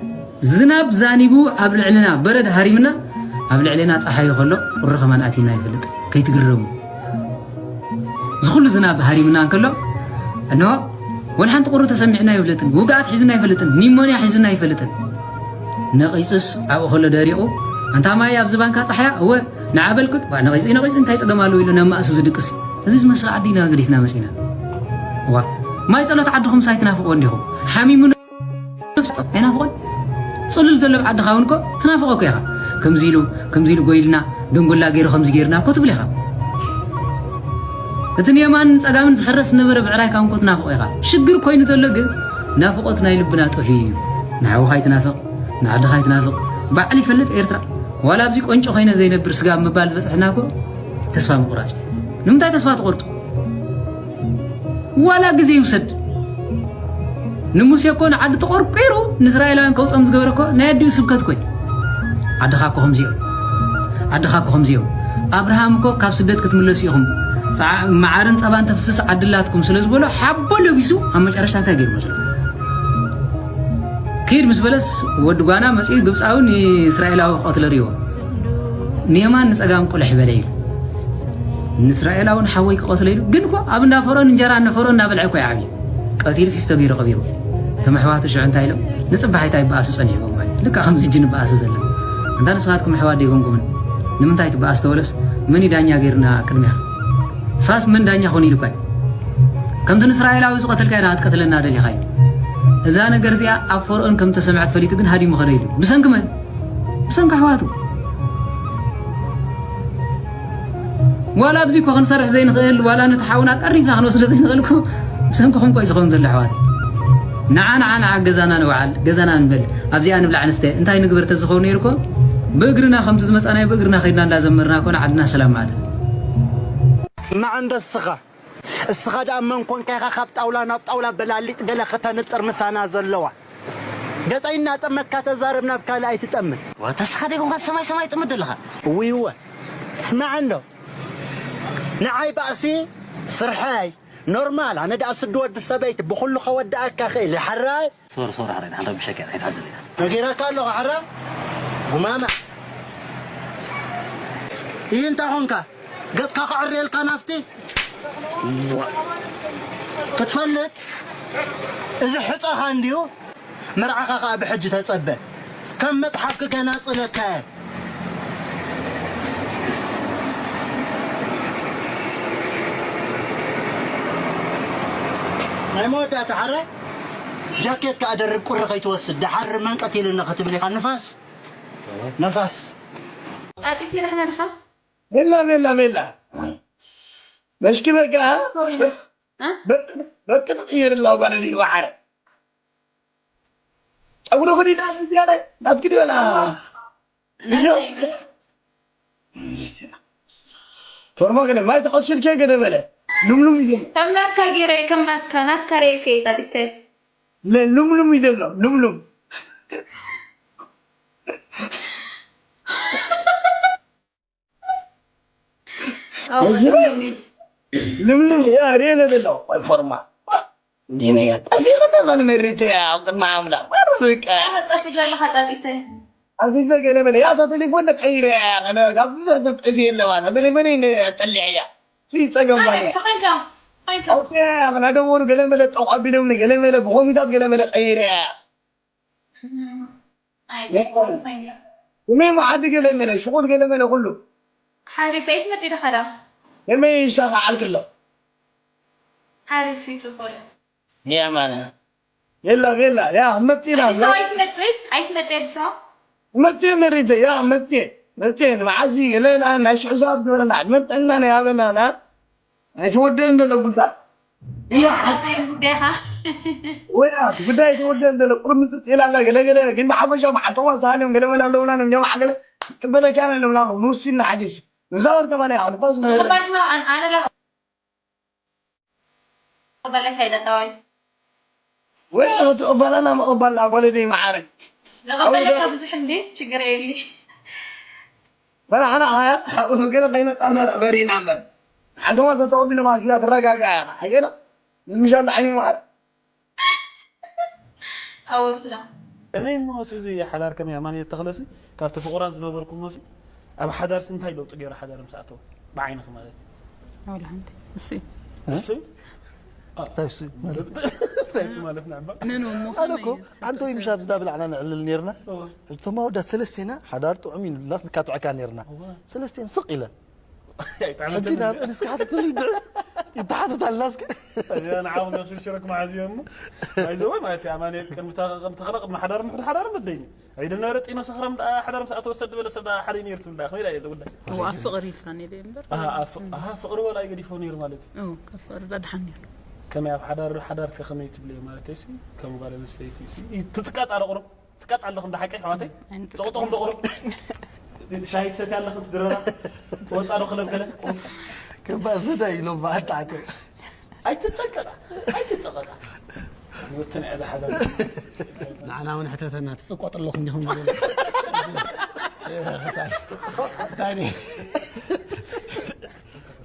ዝናብ ዛኒቡ ኣብ ልዕልና በረድ ሃሪምና፣ ኣብ ልዕልና ጸሓይ ከሎ ቁሪ ከማን ኣቲና ይፈልጥ። ከይትግረሙ። እዚ ኩሉ ዝናብ ሃሪምና እንከሎ፣ እንሆ፣ ወላ ሓንቲ ቁሪ ተሰሚዕና ይፍለጥን፣ ውግኣት ሒዙና ይፈልጥን፣ ኒሞንያ ሒዙና ይፈልጥን። ነቒጹስ ኣብኡ ከሎ ደሪቑ፣ ኣንታ ማይ ኣብዚ ባንካ ጸሓያ፣ እወ፣ ንዓ በልኩድ፣ ዋ፣ ነቒጹ፣ ነቒጹ፣ እንታይ ጸገም ኣለዎ ኢሉ ናብ ማእሱ ዝድቅስ። እዚ ዝመስል ዓዲ ኢና ገዲፍና መጺና። ዋ፣ ማይ ጸሎት ዓድኹምስ ኣይትናፍቕዎ እንዲኹም። ሓሚሙ ነፍሲ ጸ-፣ ኣይናፍቖን። ጽሉል ዘሎ ኣብ ዓድኻ እውን እኮ ትናፍቖ እኮ ኢኻ። ከምዚ ኢሉ፣ ከምዚ ኢሉ ጎይልና፣ ደንጎላ ገይሩ ከምዚ ገይርና እኮ ትብል ኢኻ። እቲ ንየማንን ጸጋምን ዝሕረስ ዝነበረ ብዕራይካ እውን እኮ ትናፍቖ ኢኻ። ሽግር ኮይኑ ዘሎ ግን ናፍቖት ናይ ልብና ጠፊኡ እዩ። ንሓውኻ ኣይትናፍቕ፣ ንዓድኻ ኣይትናፍቕ። ባዕሉ ይፈልጥ ኤርትራ። ዋላ ኣብዚ ቆንጮ ኮይነ ዘይነብር ስጋብ ምባል ዝበጽሐና እኮ ተስፋ ምቑራጽ እዩ። ንምንታይ ተስፋ ትቖርጹ? ዋላ ግዜ ይውሰድ። ንሙሴ እኮ ንዓዲ ተቖርቂሩ ንእስራኤላውያን ከውጾም ዝገበረ እኮ ናይ ኣዲኡ ስብከት እኮ እዩ። ዓድኻ እኮ ከምዚኦም፣ ዓድኻ እኮ ከምዚኦም። ኣብርሃም እኮ ካብ ስደት ክትምለሱ ኢኹም፣ ጸዓ-፣ መዓርን ጸባን ተፍስስ ዓዲ ኣላትኩም ስለ ዝበሎ ሓቦ ለቢሱ ኣብ መጨረሽታ እንታይ ገይሩ መስሎ? ኪድ ምስ በለስ ወዲ ጓና መጺኡ ግብጻዊ ንእስራኤላዊ ክቐትሎ ርእይዎ። ንየማን ንጸጋም ቁልሕ በለ ኢሉ። ንእስራኤላዊ ንሓወይ ክቐትሎ ኢሉ። ግን እኮ ኣብ እንዳ ፈርኦን እንጀራ እነ ፈርኦን እናበልዐ እኮ ይዓብዩ። ቀቲሉ ፊስቶ ገይሩ ቀቢሩ። እቶም ኣሕዋቱ ሽዑ እንታይ ኢሎም? ንጽባሒታ ይበኣሱ ጸኒሕዎም ማለት። ልክዕ ከምዚ ሕጂ ንበኣሱ ዘለና። እንታ ንስኻትኩም ኣሕዋት ደይኮንኩምን? ንምንታይ ትበኣስ ተበለስ? መን እዩ ዳኛ ገይሩና ቅድሚያ? ሳስ መን ዳኛ ኾን ኢሉካ እዩ? ከምቲ ንእስራኤላዊ ዝቐተልካ ኢና ክትቀትለና ደሊኻ እዩ። እዛ ነገር እዚኣ ኣብ ፈርኦን ከም ተሰምዐት ፈሊጡ ግን ሃዲሙ ኸደ ኢሉ። ብሰንኪ መን? ብሰንኪ ኣሕዋቱ። ዋላ ኣብዚ እኮ ክንሰርሕ ዘይንኽእል፣ ዋላ ነቲ ሓውና ቀሪብና ክንወስዶ ዘይንኽእል እኮ ብሰንክኹም እኮ እዩ ዝኸውን ዘሎ ኣሕዋት። ንዓ፣ ንዓ፣ ንዓ ገዛና ንውዓል፣ ገዛና ንበል፣ ኣብዚኣ ንብላዕ ንስተ፣ እንታይ ንግበር ተዝኸውን ነይሩ እኮ ብእግርና ከምቲ ዝመጻናዮ ብእግርና ከይድና እንዳዘመርና እኮ ንዓድና ሰላም ምኣተና። ንዓ እንደ እስኻ፣ እስኻ ደኣ መን ኮንካ ኢኻ ካብ ጣውላ ናብ ጣውላ በላሊጥ ገለ ከተንጥር ምሳና ዘለዋ? ገጸይ እናጠመትካ ተዛረብ፣ ናብ ካልእ ኣይትጠምት። ዋታ እስኻ ደይኮንካ ሰማይ ሰማይ ጥምት ዘለኻ? እውይ እወ። ስማዕ እንዶ። ንዓይ ባእሲ ስርሐይ ኖርማል። ኣነ ደኣ ስዲ ወዲ ሰበይቲ ብኹሉ ከወድኣካ ክእል። ሓራይ። ሶሪ፣ ሶሪ፣ ሓራይ፣ ሓራይ፣ ብሸኪ ኣይትሓዘለይ። ነጊረካ ኣለኹ፣ ሓራይ። ጉማማ። ይህ እንታይ ኾንካ? ገጽካ ከዕርየልካ ናፍቲ? ዋ። ክትፈልጥ? እዚ ሕጸኻ እንድዩ። መርዓኻ ኸኣ ብሕጂ ተጸበ። ከም መጽሓፍኪ ገናጽለካ እየ። ናይ መወዳእታ ሓረ ጃኬት ከኣ ደርብ፣ ቁሪ ከይትወስድ። ደሓር መንቀት ኢሉኒ ክትብል ኢኻ። ንፋስ፣ ነፋስ። ጣጢት ይረሕና ድኻ? ሜላ ሜላ ሜላ መሽኪ በቃ እ? በቂ ትቕይር ላ ጓል ድዩ ባሕረ ጨጉሪ ኹዲዳ ዝያለ ናትኪ ድበላ ፎርማ ገለ ማይ ተቐሲልከ ገለ በለ ልምሉም እዩ ዘሎ ከም ናትካ ገይረ ከም ናትካ ናትካ ርእየ ከይጣጢተ ለ- ልምሉም እዩ ዘሎ ልምሉም ልምሉም እያ ርእየ ዘሎ ቆይ ፎርማ ዲነያ ጠፊቐና ዛን መሪተ ኣብ ቅድሚ ኣምላኽ ወረ በቃ ጠፊ ዘለኻ ጣጢተ ኣዚዘ ገለ በለ ያታ ቴሌፎን ቀይረ ያለ ካብ ብዙሕ ሰብ ጠፊ የለዋ ቴሌፎን ጠሊዐያ ሲ ጸገም ባለ ተኸንካ ተኸንካ ኦኬ ኣበላ ደወሉ ገለ መለ ጠቋ ቢሎም ገለ መለ ብኮሚታት ገለ መለ ቀይረ ያ ኣይ ሜማ ዓዲ ገለ መለ ሽቁል ገለ መለ ኩሉ ሓሪፍ ኣይትመጽእ ኢኻ ዳ የመይ ይሻኻ ዓልክሎ ሓሪፍ እዩ ጽቡቕ እዩ ያ ማነ የላ የላ ያ መጥና ኣዲስ ኣበባ ኣይትመጽእ ኣይትመጽእ ኣዲስ ኣበባ መጥየ መሪተ ያ መጥየ መጥየ ንመዓዚ ገለ ናይ ሽዑ ሰባት ገበረና ዕድመ ጥዕና ናይ ሃበና ና ኣይተወደን ዘሎ ጉዳይ ጉዳይኻ ወይ ኣት ጉዳይ ተወደን ዘሎ ቁርምፅፅ ኢላ ኣላ ገለ ገለ ግን ብሓፈሻ መዓልቶም ኣሳሃልዮም ገለ መለ ኣለውና ነኛው ዓገለ ቅበለካ ነለውና ንውሲና ሓዲስ ንዛወር ከማን ይሓልፋ ዝምህር ተባልና ኣነ ላ ተባለካ ይደጣዋይ ወይ ተቀባላና መቀባልና ጓለደይ መዓረ ለቀበለካ ብዙሕ እንዴ ችግር የሊ ፈላሕና ሃያ ሓቁ ገለ ከይመጣና በሪና እምበር ሓንተማ ተተቀቢሉ ማሽላ ትረጋጋ ሓየና ንምሻል ዓይኒ መዓረ ኣወስዳ እኔ ሞት እዚ ሓዳር ከመይ ኣማን የተኽለሲ ካብቲ ፍቑራት ዝነበርኩ ሞሲ ኣብ ሓዳርሲ እንታይ ለውጢ ገይሩ ሓዳር ምስ ኣተው ብዓይንኺ ማለት እዩ ወላ ሓንቲ እሱ እዩ እሱ ታይሱ ማለት ታይሱ ማለት ናባ ነን እሞ ኣነ እኮ ኣንተ ወይ ምሻብ ዝዳ ብላዕና ንዕልል ነርና እቶም ኣወዳት ሰለስቴና ሓዳር ጥዑም እዩ ኢሉናስ ንካትዕካ ነርና ሰለስቴን ስቕ ኢለን ሕጂ ናብ እንስካሓት ክልል ድዕ ይተሓተት ኣለና እስከ ንዓኹም ሽርሽረክ መሓዝዮ እሞ ኣይዘወ ማለት ኣማኑኤል ቅድሚ ተኽለ ቅድሚ ሓዳር ምሕድ ሓዳር መደይኒ ዒድ ነበረ ጢኖ ሰኽራም ደኣ ሓዳር ምስ ኣተወሰድ ዝበለ ሰብ ደኣ ሓደ ነይር ትብል ደኣ ከመይ ደኣ እየ ዝውዳእ ኣብ ፍቕሪ ኢልካ ነይደ እምበር ኣሃ ፍቕሪ ወላ ይገዲፎ ነይሩ ማለት እዩ ካብ ፍቕሪ ደኣ ድሓን ነይሩ ከመይ ኣብ ሓዳር ሓዳር ከ ከመይ ትብልዮ ማለት እዩ ከም ጓል ኣንስተይቲ ትፅቃጥ ኣረ ቁሩብ ትፅቃጥ ኣለኹ እንዳ ሓቀይ ኣሕዋተይ ፀቕጦኹም ዶ ቁሩብ ሻሂ ሰትያ ኣለኹ ትድረራ ወፃ ዶ ክለብከለ ከባእ ዝዳ ኢሎም ብኣንጣዕተ ኣይትፀቀጣ ኣይትፀቀጣ ወትን ዕዛ ሓዳር ንዓና እውን ሕተተና ትፅቆጥ ኣለኹም ዲኹም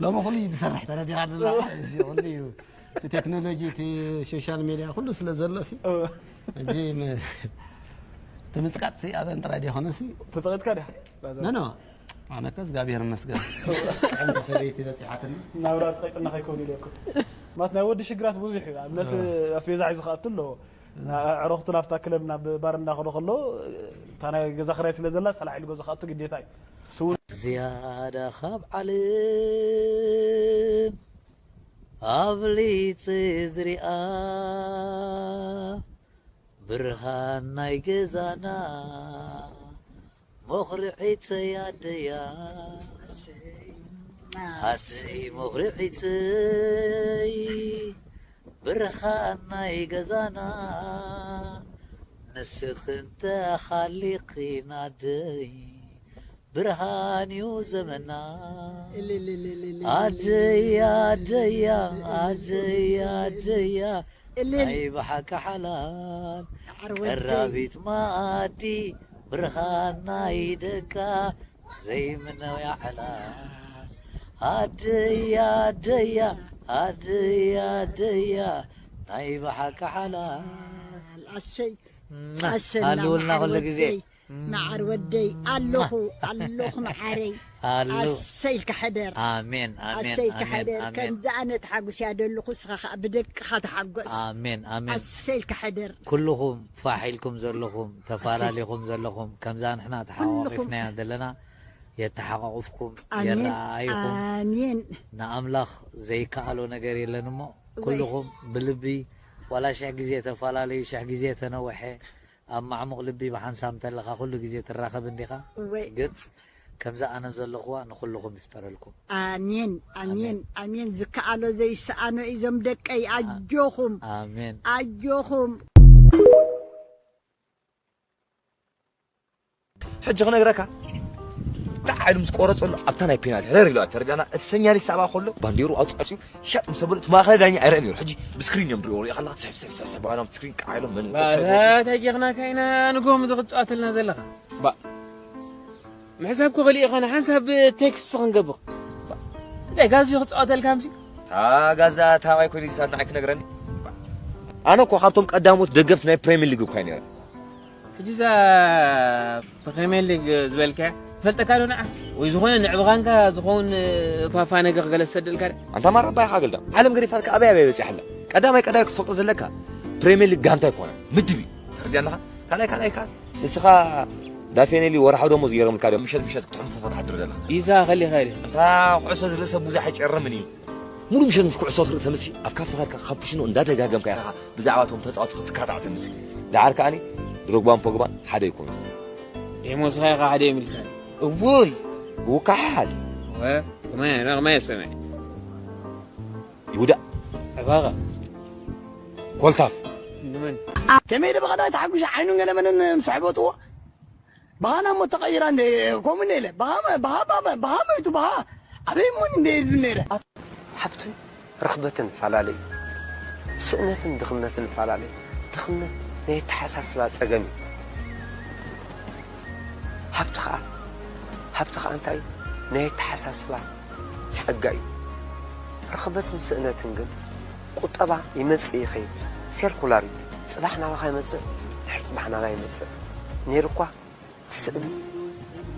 ሎሚ ኩሉ እዩ ዝሰርሕ ተረዲኻ ኣለና እዚ ኩሉ እዩ እቲ ቴክኖሎጂ እቲ ሶሻል ሜድያ ኩሉ ስለ ዘሎ ሲ ሕጂ ትምፅቃጥ ሲ ኣበን ጥራይ ዲኾነ ሲ ተፀቀጥካ ዲኻ ኖ ኖ ኣነ ከ እግዚኣብሔር ይመስገን ሓንቲ ሰበይቲ በፂሓትኒ ናብራ ፀቂጥና ከይከውን ኢለኩም ማለት ናይ ወዲ ሽግራት ብዙሕ እዩ ኣብነት ኣስቤዛ ሒዙ ክኣቱ ኣለዎ ኣዕረኽቱ ናብታ ክለብ ናብ ባር እንዳኸዶ ከሎ እታ ናይ ገዛ ክራይ ስለ ዘላ ሰላሕ ኢሉ ገዛ ክኣቱ ግዴታ እዩ ስውን ዝያዳ ካብ ዓለም ኣብሊፅ ዝሪኣ ብርሃን ናይ ገዛና መኹርዒተይ ኣደያ ኣደይ መኹርዒተይ ብርሃን ናይ ገዛና ንስኽን ተኻሊኽን ኣደይ ብርሃን እዩ ዘመና ኣደይ ኣደያ ኣደይ ኣደያ ናይ ብሓቂ ሓላል ቀራቢት መኣዲ ብርሃን ናይ ደቃ ዘይምነው ያዕላ ኣደይ ኣደያ ኣደይ ኣደያ ናይ ብሓቂ ሓላል ኣሰይ ሃልውልና ኩሉ ግዜ መዓር ወደይ ኣለኹ ኣለኹ መዓረይ ኣሉ ኣሰይ ከሕደር ኣሜን ኣሜን ኣሰይ ኣሜን ከሕደር ኣሜን ከምዚ ኣነ ተሓጉስ ያደለኹ እስኻ ከዓ ብደቅኻ ተሓጎስ ኣሜን ኣሜን ኣሰይ ከሕደር ኩልኹም ፋሕ ኢልኩም ዘለኹም ተፈላለኹም ዘለኹም ከምዛ ንሕና ተሓቋቂፍናያ ዘለና የተሓቋቁፍኩም ኣሜን የረኣይኹም ኣሜን ንኣምላኽ ዘይከኣሎ ነገር የለን እሞ ኩልኹም ብልቢ ዋላ ሽሕ ግዜ ተፈላለዩ ሽሕ ግዜ ተነውሐ ኣብ ማዕሙቕ ልቢ ብሓንሳብ እንተለኻ ኩሉ ግዜ ትራኸብ እንዲኻ ወይ ግን ከምዛ ኣነ ዘለኹዋ ንኹልኹም ይፍጠረልኩም። ኣሜን ኣሜን ኣሜን። ዝከኣሎ ዘይሰኣኖ እዩ ዞም ደቀይ፣ ኣጆኹም ኣሜን። ኣጆኹም። ሕጂ ክነግረካ። እንታይ ዓይሉ ምስ ቆረጸሉ ኣብታ ናይ ፔናልቲ ረር ኢለዋ ተረዳና። እቲ ሰኛሊስት ኣብኣ ከሎ ባንዴሩ ኣውጻጺኡ ሻጥ ምስ ኣበሎ እቲ ማእኸላይ ዳኛ ኣይረአን ነይሩ። ሕጂ ብስክሪን እዮም ድሪኦ ሪኢኻ ኣለኻ። ስሕብ ስሕብ ስሕብ ስሕብ ባዕሎም ስክሪን ቃዕ ኢሎም መን ኦፍሳይድ ወጺኡ። ባታ ጌኽና ካይና ንጎም ዝቕጻተልና ዘለኻ ባ ምሕሳብ ክኽእል ኢኻ ንሓንሳብ ቴክስት ክንገብር እንታይ ጋዚ ክጻወተልካ ምሲ እታ ጋዛ ታባይ ኮይኑ ይሳድና ኣይክነግረኒ። ኣነ እኮ ካብቶም ቀዳሞት ደገፍቲ ናይ ፕሪሚየር ሊግ እኳ ነረ። ሕጂ እዛ ፕሪሚየር ሊግ ዝበልካያ ትፈልጠካ ዶ ንዓ ወይ ዝኾነ ንዕብኻንካ ዝኸውን ፋፋ ነገር ክገለ ዝሰደልካ ዶ ኣንታ ማራ ባይኻ ገልዳ ዓለም ገዲፋትካ ኣበይ ኣበይ በፂሓ ኣላ። ቀዳማይ ቀዳማይ ክትፈልጦ ዘለካ ፕሪሚየር ሊግ ጋንታ ኣይኮነ ምድብ እዩ። ተረዲኣለኻ። ካልኣይ ካልኣይ ካ ንስኻ ዳፌኔሊ ወርሓዊ ደሞዝ ገይሮምልካ ዶ ምሸት ምሸት ክትሕልፎ ትሓድር ዘለኻ። ኢሳ ከሊኻ ኢለ እንታ ኩዕሶ ዝርኢ ሰብ ብዙሕ ኣይጨርምን እዩ። ሙሉ ምሸት ምስ ኩዕሶ ትርኢ ተምሲ ኣብ ካፈ ኸድካ ካፑሽኖ እንዳደጋገምካ ኢኻ ብዛዕባ እቶም ተጻወቲ ክትካታዕ ተምሲ። ደሓር ከኣኒ ድሮግባን ፖግባን ሓደ ይኮኑ። ኤሞስኻ ኢኻ ሓደ የሚልካ እውይ ውካሓል ወ ከማይ ከማይ ሰማይ ይሁዳ ዕባኻ ኮልታፍ ንመን ከመይ ኢለ ብቐዳይ ተሓጒሰ ዓይኑን ገለመለን ምስ ኣሕበጥዎ ብኻና እሞ ተቐይራ እንደ ከምኡ እንደ ኢለ ብሃ ብሃ ብሃ ብሃ መይቱ ብሃ ኣበይ እሞን እንደ ኢሉ ነይረ ሃብትን ርኽበትን ፈላለዩ። ስእነትን ድኽነትን ፈላለዩ። ድኽነት ናይ ኣተሓሳስባ ጸገም እዩ። ሃብቲ ኸኣ ሃብቲ ኸኣ እንታይ እዩ? ናይ ኣተሓሳስባ ጸጋ እዩ። ርኽበትን ስእነትን ግን ቁጠባ ይመጽእ ይኸይድ፣ ሴርኩላር እዩ። ጽባሕ ናባኻ ይመጽእ፣ ድሕሪ ጽባሕ ናባይ ይመጽእ። ነይሩ እኳ ትስእን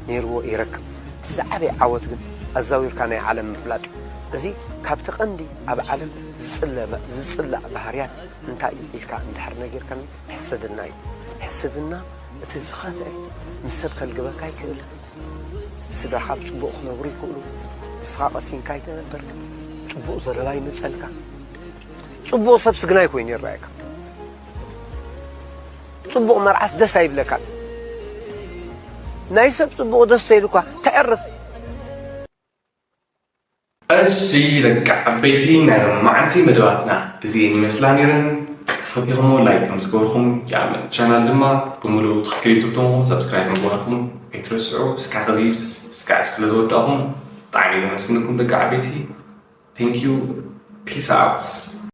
ነይርዎ ይረክብ። እቲ ዝዓበየ ዓወት ግን ኣዛዊርካ ናይ ዓለም ምፍላጥ እዩ። እዚ ካብቲ ቀንዲ ኣብ ዓለም ዝጽለ- ዝጽላእ ባህርያት እንታይ እዩ ኢልካ እንድሕር ነጊርካኒ ሕስድና እዩ። ሕስድና እቲ ዝኸፍአ ምስ ሰብ ከልግበካ ይክእል። ስድራኻ ብጽቡቕ ክነብሩ ይክእሉ። ንስኻ ቀሲንካ ኣይተነበር። ጽቡቕ ዘረባ ይምጸልካ። ጽቡቕ ሰብ ስግናይ ኮይኑ ይረኣየካ። ጽቡቕ መርዓስ ደስ ኣይብለካን። ናይ ሰብ ጽቡቕ ደስ ዘይልኳ ተዕርፍ። እሺ ደቂ ዓበይቲ ናይ ሎማዓንቲ መደባትና እዚኤን ይመስላ ነይረን። ተፈቲኹሞ ላይክ ከም ዝገበርኩም ይኣምን። ቻናል ድማ ብምሉኡ ትኽክል ይትርትምኹም ሰብስክራይብ ምግባርኩም ኣይትረስዑ። እስካ ከዚ እስካ ስለ ዝወዳእኹም ብጣዕሚ ዘመስግነኩም ደቂ ዓበይቲ። Thank you. Peace out.